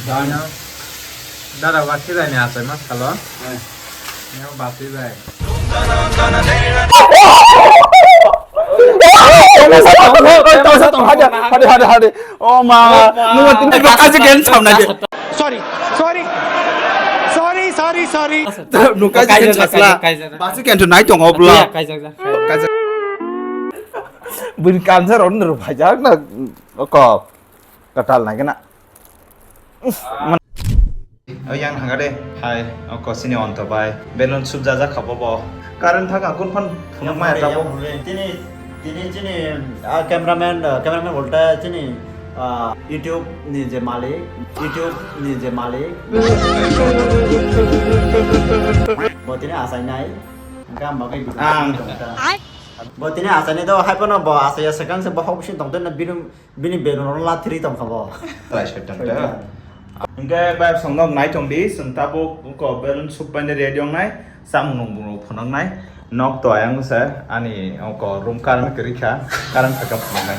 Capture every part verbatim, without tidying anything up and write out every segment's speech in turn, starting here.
Dano. Dada wasi bai ni asai ma salo. Neo basi bai. Hadi, hadi, hadi. Oh ma, nungwa tini kaji gen samna je. Sorry, sorry, sorry, sorry, sorry. Nungka kaji gen sasla. Basi gen tu nai tong obla. Kaji. Bini kansa ron ro bhajak na ko katal na kena. O yang thangkha de. Hai, o kosini onto bai. Balloon sub jajak kha bobo. Current thangkha kun phan phunuk maya tabo. Tini, tini chini, ah, cameraman, ah, cameraman ulta chini, ah, YouTube ni je malik, YouTube ni je malik. Bo tini asai nai. Gam bagai. Ang. Bo tini asai nai do, hai pono bo asai ya sekang se bo hok bising tong tena birum. Bini balloon rok lathiri tongkha bo. Try soi tong. Soi tong. Hingke bai song nok nai tong di, song tabuk ko balloon sub bai ready ong nai, samung nung bung phunuk nai, nok to ayang se ani ko room current kwrwi kha, current thaka phunuk nai.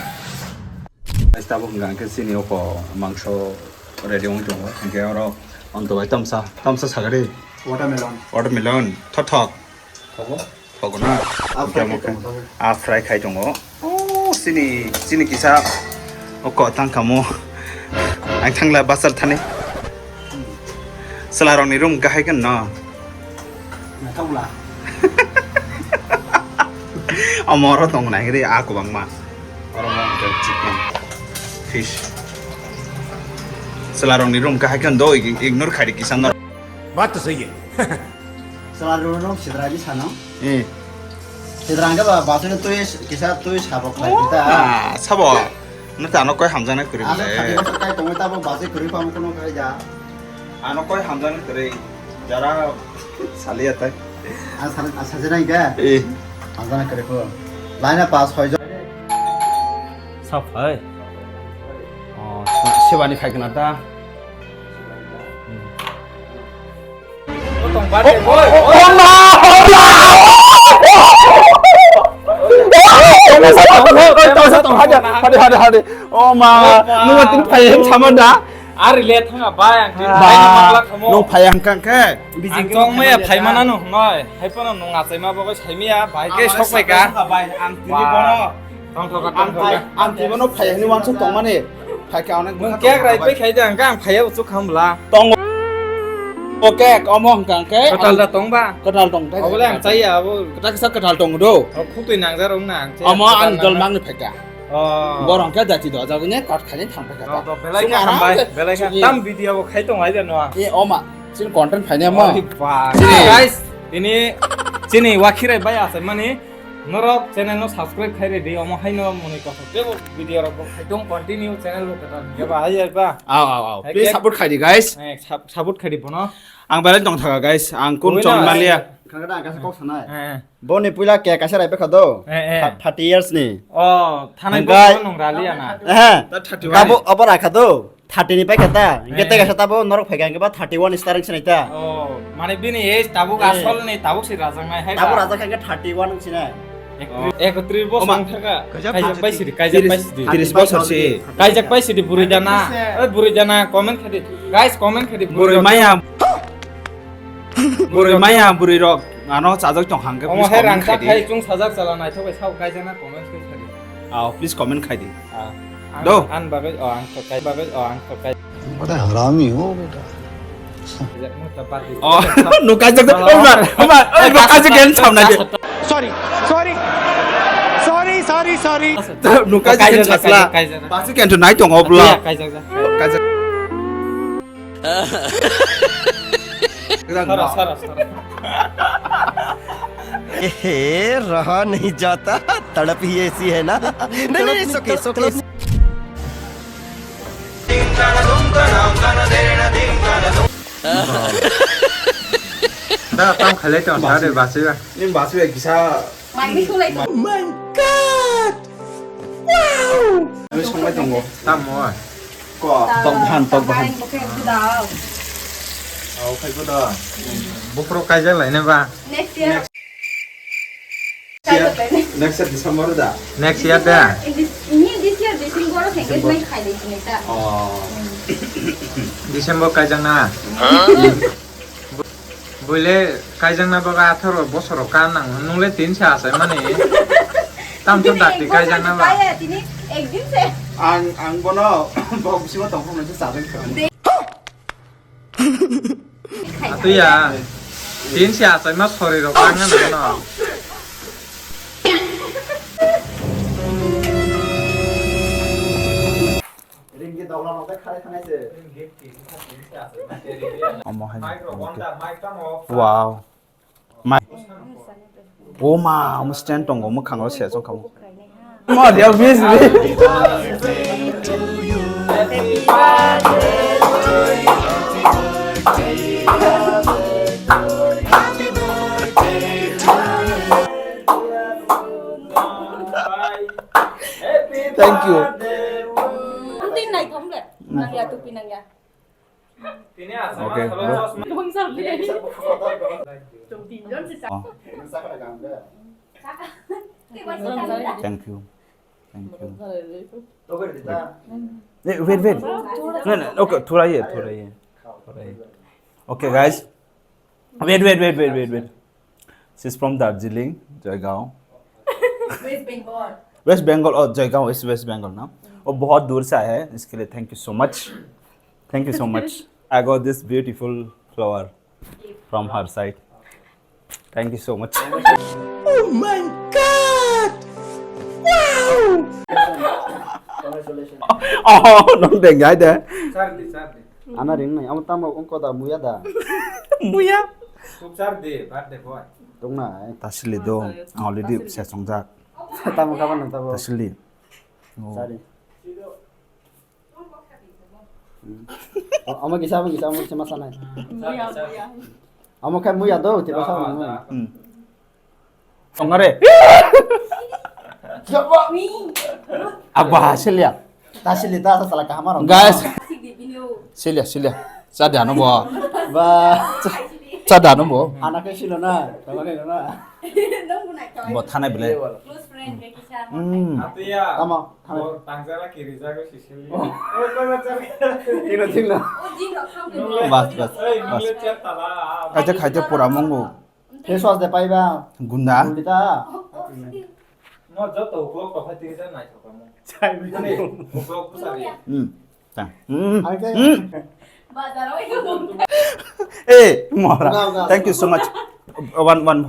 Tabuk hingka hingke sini ko mangso ready ong tongo, hingke oro onto bai tamsa, tamsa sagari. Watermelon. Watermelon, thothok. Thogo? Thogo na? Ah, fry khai tongo. Ah, fry khai tongo. Oh, sini, sini kisa. O ko tang kamo. Ang thangla basar thani. Sela rong ni room kahai kan na. Na thangla. Amoro tong nai ri a ko bang ma. Oro mo chicken, fish. Sela rong ni room kahai kan do ig-, ignore khai ri kisa no. Baat to sahi hai. Sala rwno sidra di sano. Eh. Sidra angke ba, basino twi kisa twi sabok lai kita. Ah, sabo. Na ta no koi hamjana kuri bole. Asa khati bosor kai tongwi tabo basi kuri pamu kono kai ja. Ano koi hamjana kuri. Jara saliya tai. Asa, asa jana ke? Eh. Hamjana kuri ko. Laina pas hoi jo. Sap hai. Oh, sibani khai kena ta. Oh ma, nungwa tin phai hem sama da. Ari le thanga bai ang tin phai na makla khamo. Nung phai ang kang khe. Ang tong maya phai mana no noi. Hai pono nung achai ma bagoi sai miya bai ke sok bai ka. Bai ang tin bono. Tong thok tong thok. Ang tin bono phai ni wansuk tong mani. Phai khe onek. Nung kek rai pai khai jang kang phai ya usuk kham bla. Tong. O kek omo hwnkha khe. Kwtal da tong ba? Kwtal tong thai. Abo le ang chai ya abo. Kwtal kisa kwtal tong do. O khutui nang jar ong na ang chai. Omo ang dol mang ni phai kha. Oh. Borong khe jati do jago ne kat khai thang phai kha. Oh, to belai kha hambai, belai kha. Tam video bo khai tong ai da no. E oma, sin content phai ne mo. Guys, ini chini wakhirai bai asai mani. Norok channel no subscribe khai redi, omo haino muni kothok tebo video rok bo khai tong continue channel bo kata ya ba hai ba. Aw, aw, aw. Please support khai di, guys. Eh, sap-, support khai di bono. Ang belai tong thaga, guys. Ang kun chong malia. Khangada ang kasa kok sanai. Eh. Boni puila ke kaisa rai bekha do. Eh, eh. Thirty years ni. Oh, thanai bo nong rali ana. Eh. Kabo obo rakha do. Thirty ni paikha ta, hingke tei kaisa tabuk norok phaikha hingke ba thirty one star wngsinai ta. Oh, mane bini age tabuk asol ni tabuk se rajaknai hai. Tabuk rajak kha hingke thirty one wngsinai. Ekotris bosong thaka. Kaijak bai sidi, kaijak bai sidi. Tris bosor si. Kaijak bai sidi bwrwi dana. Oi bwrwi dana comment khadi. Guys comment khadi bwrwi maya. Bwrwi maya bwrwi rok ano chajak tong hangke. Omo hai rang khadi. Khai chung sajak chala naithok bai sao kaijakna comment khai khadi. Ah, please comment khai di. Ah, ang, do. Ang bagwi, oh, ang tokai bagwi, oh, ang tokai. Bada harami ho beta. Oh, no kaijak. Oh, ma, ma, oh, ma kaijak gen samna je. Sorry, sorry. Sorry, sorry, sorry. No kaijak gen sasla. Kaijak. Basi gen to nai tong obla. Iya, kaijak. Kaijak. Sara, sara, sara. ए, रहा नहीं जाता, तड़प ही ऐसी है ना। नहीं, नहीं, it's okay, it's okay. Da, tam khalai tong, sare, basi ba. Ni basi ba kisa. Mai mi sulai. Oh my God! Wow! Ani songlai tongo. Tamo. Ko. Tok bahan, tok bahan. Bokhe budao. Au khai ko da. Bufro kaijak laina ba. Next year. Next year December da. Next year da. Ini this year December engagement khai dei sini ta. Oh. December kaijakna. Buile kaijakna baga atharo bosoro ka nang. Nungle tin sa asai mani. Tam to dakti kaijakna ba. Kaya tini ekdin se. Ang, ang bono bok bisingo tongphang nang se chajak kha. Atuya. Tin se asai ma sori rok ang na no. Ring ge dogla rok bai khalai thangnai se. Omo hai. Wow. Mai. O ma, omo stand tongo, mwkhango se chwng kamo. Ma dia bis bi. Thank you. Ang tin nai thong le. Nang ya tupi nang ya. Okay, bro. Oh. Thank you. Thank you. Eh, wait, wait. No, no, okay, थोड़ा ही है, थोड़ा ही है. थोड़ा ही है. Okay, guys. Wait, wait, wait, wait, wait, wait. She's from Darjeeling, Joygaon. West Bengal. West Bengal, oh, Joygaon is West Bengal, no? वो बहुत दूर से आया है, इसके लिए thank you so much. Thank you so much. I got this beautiful flower from her side. Thank you so much. Oh my God! Wow! Congratulations. Oh, no, deng ya de. Sardi, sardi. Ana ring nai, amo tamo ungko da muya da. Muya. Tuk sardi, birthday boy. Tung nai. Tasili do, already se songjak. Tamo kapan nang tabo? Tasili. Oh. Sorry. Hmm. O-, omo kisa, omo kisa, omo kisa ma sanai. Muya, muya. Omo khe muya do, tiba sa omo. Hmm. Ongare. Jabo. Aba, silia. Ta sili ta sa sala kaham aro. Guys. Silia, silia. Cha dano bo. Ba. Cha dano bo. Ana khe silo na. Tama khe na. Bo thanai bele. Close friend, Becky Sharma. Hmm. Atuya. Tamo. Bo tangjala kiri jago sisili. Oh. Oi, koi ma char. Tino, tino. O, jin rok kham de. Bas, bas, bas. Oi, nule chat tala. Kaisa khaite pura mongo. Face wash de paiba. Gunda. Gunda. Mo joto uklok to phai tiri jan nai thok mo. Chai. Ani uklok pusari. Hmm. Tang. Hmm. Ang khe. Hmm. Bazar oi. Eh, mora. Gao, gao. Thank you so much. One, one.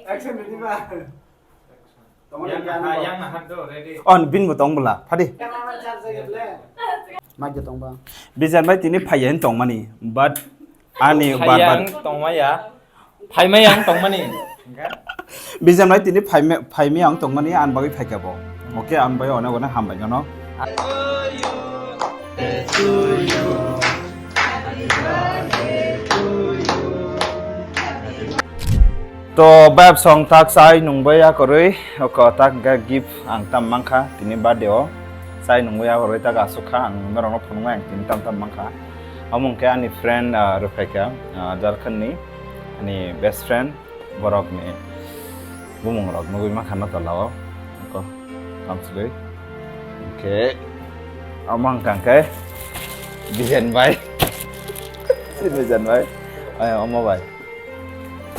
Action ready ba? Yang, yang, yang, ready. On bin bo tong bula. Phadi. Camera charge lagi le. Mic de tong ba. Bijan bai tini phaiya hin tong mani, but ani bar bar. Phaiya ang tongmaya. Phaimaya ang tongmani. Bijan bai tini phaimaya, phaimaya ang tongmani, an bagwi phaikha bo. Okay, an bai onek onek hambai jono. To bab song tak sai nung bai akoroi, oko tak ga gift ang tam mangkha tini birthday o. Sai nung bai akoroi tak asuk kha ang norok no phunuk ang tini tam tam mangkha. Omo hwnkhe ani friend, ah, rwphaikha, ah, Jharkhand ni, ani best friend, borok ni bumung rok nugui mankha no tola o, oko kamchwlwi. Hwnkhe omo hwnkha khe Bijen bai. Bijen bai. Ay, omo bai.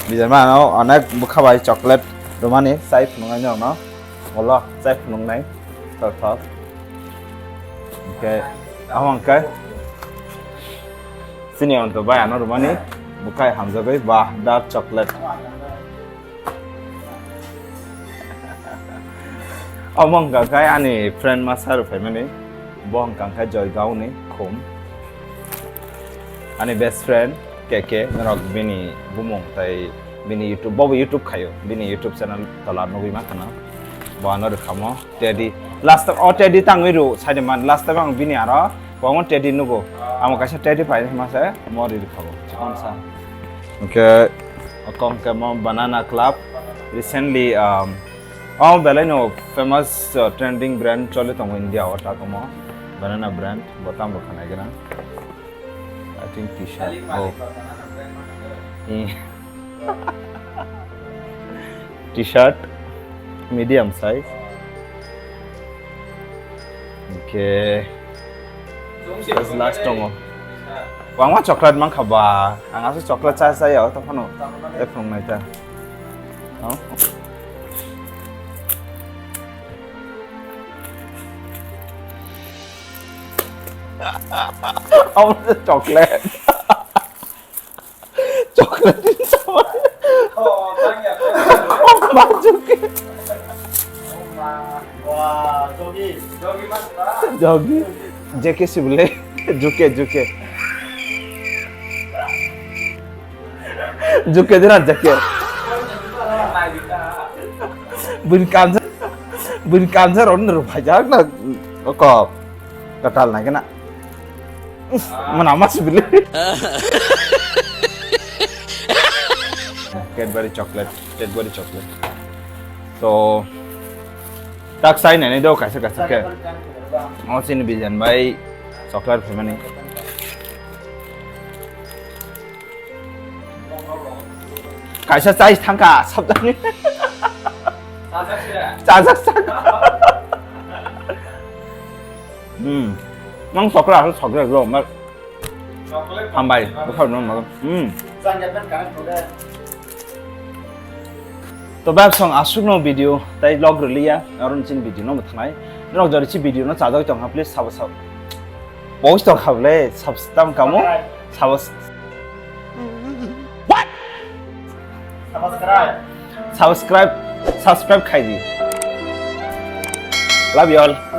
Bijen bai ano onek bwkha bai chocolate rwmani chai phunuknai norokno. Ulo chai phunuknai. Tok tok. Hwnkhe, amo hwnkhe chini onto bai ano rwmani bwkhai hamjagwi ba dark chocolate. Omo hwnkha khe ani friend masa rwphaimani, bo hwnkha khe Joygaon ni Khum. Ani best friend K K, norok bini bumung tai bini YouTube, bobo YouTube khaio, bini YouTube channel tola nugui mankha no. Bo ano rwkhamo Teddy. Last time o Teddy tangwi rw, saide man, last time ang bini aro kwbangma Teddy nugo. Amo kaisa Teddy pai masa mo ri rwkhago. Chikon sa. Hwnkhe, okong khe mo Banana Club. Recently, um, oh, belai no famous, uh, trending brand choli tongo India o, ta komo Banana brand, bo tamo khanai gana. I think T-shirt. Oh. Eh. T-shirt, medium size. Okay. Last tongo. Kwbangma chocolate mankha ba. Ang aswk chocolate cha cha ya, tongphano. Tei phunuknai ta. No? Omo chocolate. Chocolate ni sama. Oh, ma juke. Jogi. Jeke si bole. Juke, juke. Juke dina jeke. Bini kansa, bini kansa ron ro bhajak na. Oko. Katal na kena. Mana mas bile. Cadbury chocolate, Cadbury chocolate. So, tak sai nai do kaisa kaisa ke. Oh, sini bijan bai chocolate phaimani. Kaisa chai thangkha sabjani. Chajak chak. Hmm. Nang chocolate aswk chocolate ro ma. Hambai, bukhar no ma. Hmm. To bab song aswk no video tai vlog rwliya, aron chin video no muthanai. Norok jori chi video no chajak tong ha, please sabo sabo. Post tong ha ble, subscribe kamo. Subscribe. Sabo. What? Subscribe. Subscribe, subscribe khai di. Love you all.